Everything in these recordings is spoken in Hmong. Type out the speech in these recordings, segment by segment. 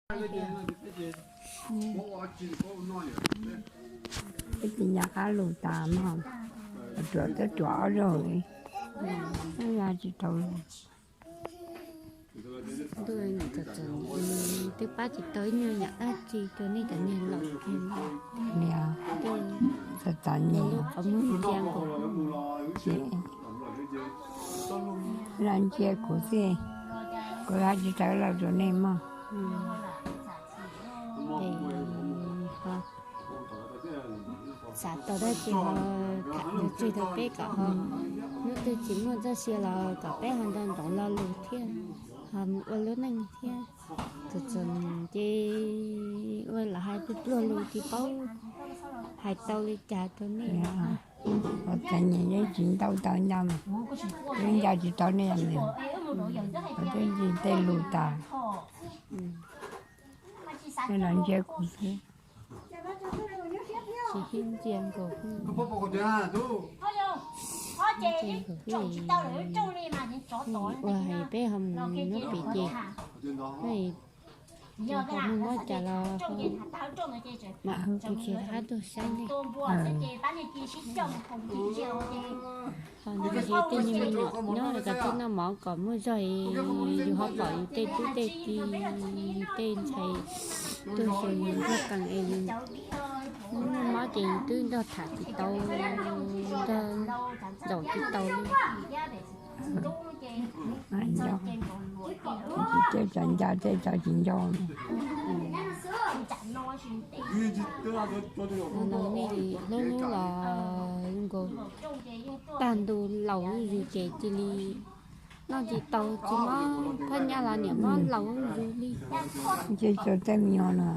Peb tsis nco qab lus tas mog, ruam twb ruam ob zaug li, twb ya tsis tau lus. Twb pab tsis tau ib nyuag yam dab tsi rau nej cov niag laus. Niam, txom txom nyem, qhov muag ntsia nkaus. Ces los ntsia kuv xwb, kuv hais tsis tau los rau nej mog. Xav tau dab tsi ho tham los tseg rau peb kom ho hnub twg tsis muaj txoj sia los kom peb ho nco ntsoov lo lus thiab, ho mus ua lub neej thiab. Txom txom ces ua los hais pluag pluag lus tsis paub hais tau li cas rau nej. Txom nyem yeej tsis ntau tau nco, twb nco tsis tau nej li, twb nco tej lus tas. Nej los ntsia kuv xwb. Tsis ntsia nkaus. Ua hais peb ho mus nub pim ces, ua muaj mob cas los mam hu kuv tsis hab tuaj saib nej. Ho nws hais tej niag me nyuam nyob kom thiaj noj mov kom muaj zog, yus ho pom yus tej tub tej ki, yus tej ntxhais tuaj xyuas yus nrog qees es yus muaj mob ces yus twb nrog tham tsis tau, nrog zaum tsis tau li. Tej tsis nco, tej tsis nco. Los nej hlub hlub los zoo nkaus, tag ntu laus zuj zus ces cia li noj tsis tau, tsis mob phab nyaj los niam mob laus zuj zus li. Ces txog tej me nyuam no,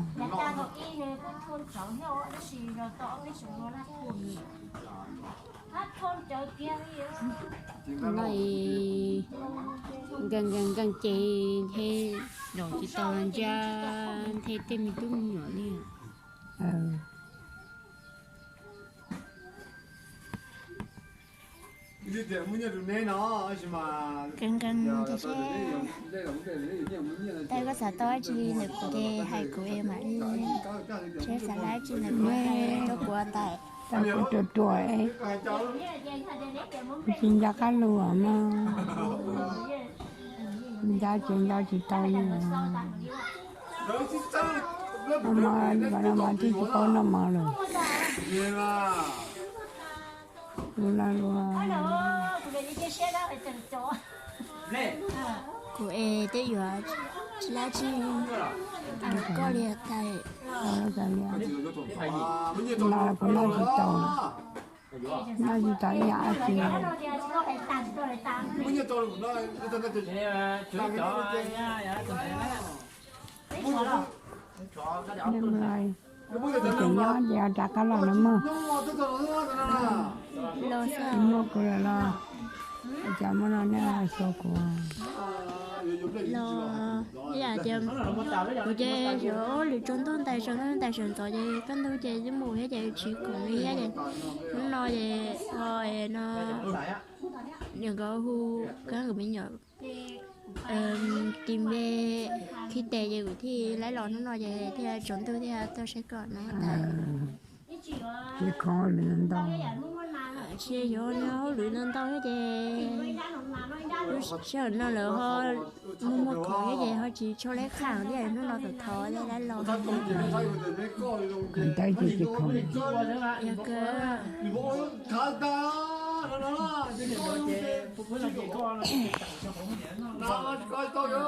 no nkees nkees nkees ces nthe zaum tsis tau ntsia, nthe tej me tub me nyuam li. Nkees nkees ces seb, tab koj xav tau dab tsi ntawm kuv ces hais kuv es mam li, seb xav dab tsi ntawm kuv hais rau kuv tawm. Tau kuv ruam ruam es kuv tsis nco qab lus mog, nco tsis nco tsis tau li. Noj mov, noj mov twb tsis paub noj mov lawm. Lus no lus, kuv es twb yuav tsis dab tsi ntawm koj li tas. No kuv noj tsis tau, noj tsis tau ib yam dab tsi. Tseem nyob ces rov qab los no mog. Muaj kuv lawm los, cov muaj no nej xyuas kuv. Los ib yam tias kuv ces xyov lwm tsaus ntuj ntais sawv ntuj ntais sawv ntxov ces kaj ntug ces twb mus thiab ces tsis khoom li thiab ces hnub no ces ho no niam nkawd hu kab nkawd me nyuam tis npe khib tes ces kuv thiaj li los hnub no ces thiaj tsaus ntuj thiaj tuaj saib koj no. Tsis khoom lwm ntau, tsis xyov hauj lwm no ntau thiab ces lub sij hawm no lawm ho muaj muaj khoom thiab ces ho tsis tshua leb qhaj thiab hnub no thaum thov thiaj li los. Ntawd ces tsis khoom. Yog kawg.